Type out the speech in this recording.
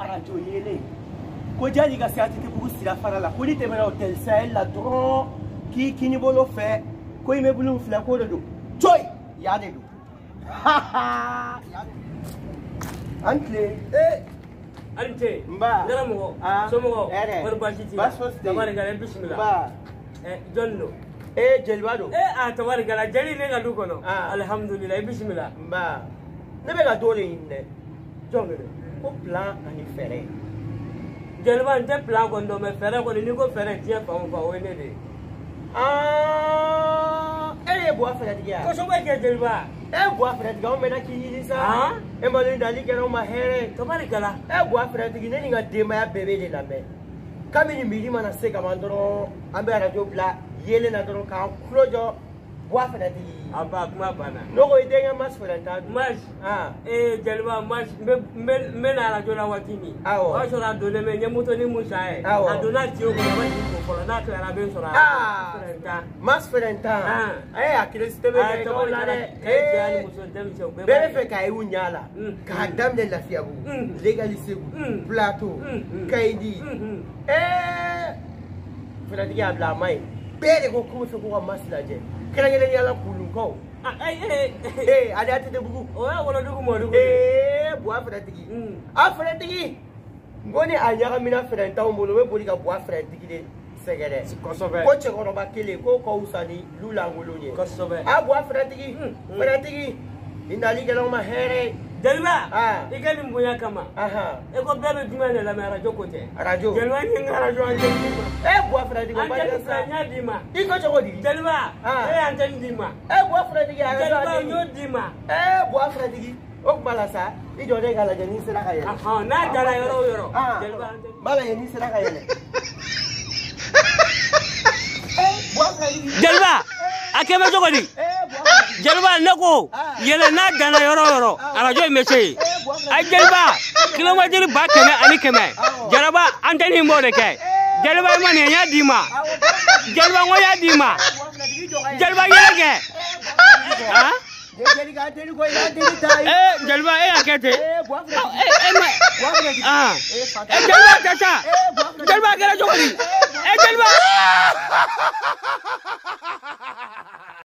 arajo yelen ko jali ka se ATT-bugu sira fara la ko ni tɛmɛna hôtel Sahel la dɔrɔn k'i kini bolo fɛ ko immeuble filɛ k'o de don coyi ya de don an tile an tile nba nɛrɛmɔgɔ somɔgɔ wari baasi t'i la baasi fosi tɛ yen tabarikala bisimila nba jɔn don jeliba don a tabarikala jeli ne ka du kɔnɔ alihamudulila i bisimila nba ne bɛ ka dɔ de ɲini dɛ jɔn de don ko plan ani fɛɛrɛ jeliba n tɛ plan kɔni dɔn mɛ fɛɛrɛ kɔni n'i ko fɛɛrɛ diɲɛ fan o fan o ye ne de ye e de ye Buwa fɛɛrɛtigi ye kosɛbɛ kɛ jeliba Buwa fɛɛrɛtigi anw mɛnna k'i ɲini sa e ma nin dali kɛra anw ma hɛrɛ ye tabarikala Buwa fɛɛrɛtigi ne ni n ka denbaya bɛɛ bɛ de lamɛn kabini midi mana se ka ban dɔrɔn an bɛ arajo bila yelen na dɔrɔn k'an tulo jɔ Buwa fɛɛrɛtigi a ba kuma banna ne ko i denkɛ Mas fɛɛrɛntan dun Mas jeliba Mas n bɛ na arajo la waati min o y'a sɔrɔ a donnen bɛ n ye motoni mun san ye a donna tiyo kɔnɔ a bɛ jigin ko fɔlɔ n'a tilara a bɛ n sɔrɔ fɛɛrɛntan Mas fɛɛrɛntan a kirisite bɛ kɛ tɔgɔ la dɛ bɛɛ bɛ fɛ k'a y'u ɲɛ la k'a daminɛ Lafiyabugu Legali Segu Plateau Kayidi fɛɛrɛtigi y'a bila a ma ɲi bɛɛ de ko k'u bɛ fɛ k'u ka Mas lajɛ kɛrɛnkɛrɛnnenya la Kulunkaw ale ATT-bugu o y'a wolodugu mɔdugu Buwa fɛɛrɛtigi a fɛɛrɛtigi n ko ni a ɲagamina fɛɛrɛntanw bolo u bɛ boli ka Buwa fɛɛrɛtigi de sɛgɛrɛ kosɛbɛ ko cɛkɔrɔba kelen k'o ka wusa ni lu lankolon ye kosɛbɛ a Buwa fɛɛrɛtigi fɛɛrɛtigi nin nali kɛra anw ma hɛrɛ ye jeliba i ka nin bonya kama e ko bɛɛ bɛ jumɛn de lamɛn arajo ko tɛ arajo jeliba n ye n ka arajo antenne d'i ma Buwa fɛɛrɛtigi o barika sa antenne filɛ n y'a d'i ma i ko cogo di jeliba e ye antenne d'i ma Buwa fɛɛrɛtigi arajo jeliba n y'o d'i ma Buwa fɛɛrɛtigi o kuma la sa i jɔ ne k'a lajɛ n'i sera ka yɛlɛ n'a dara yɔrɔ o yɔrɔ jeliba antenne n b'a lajɛ n'i sera ka yɛlɛ Buwa fɛɛrɛtigi jeliba a kɛ bɛ cogo di jeliba ne ko yɛlɛ n'a danna yɔrɔ o yɔrɔ arajo in bɛ se yen a jeliba kilomɛtiri 100 100 jaraba antenne in b'o de kɛ jeliba i ma nin n y'a d'i ma jeliba n ko n y'a d'i ma jeliba yɛlɛ kɛ jeliba e y'a kɛ ten e ma jeliba tɛ sa jeliba a kɛra cogo di jeliba.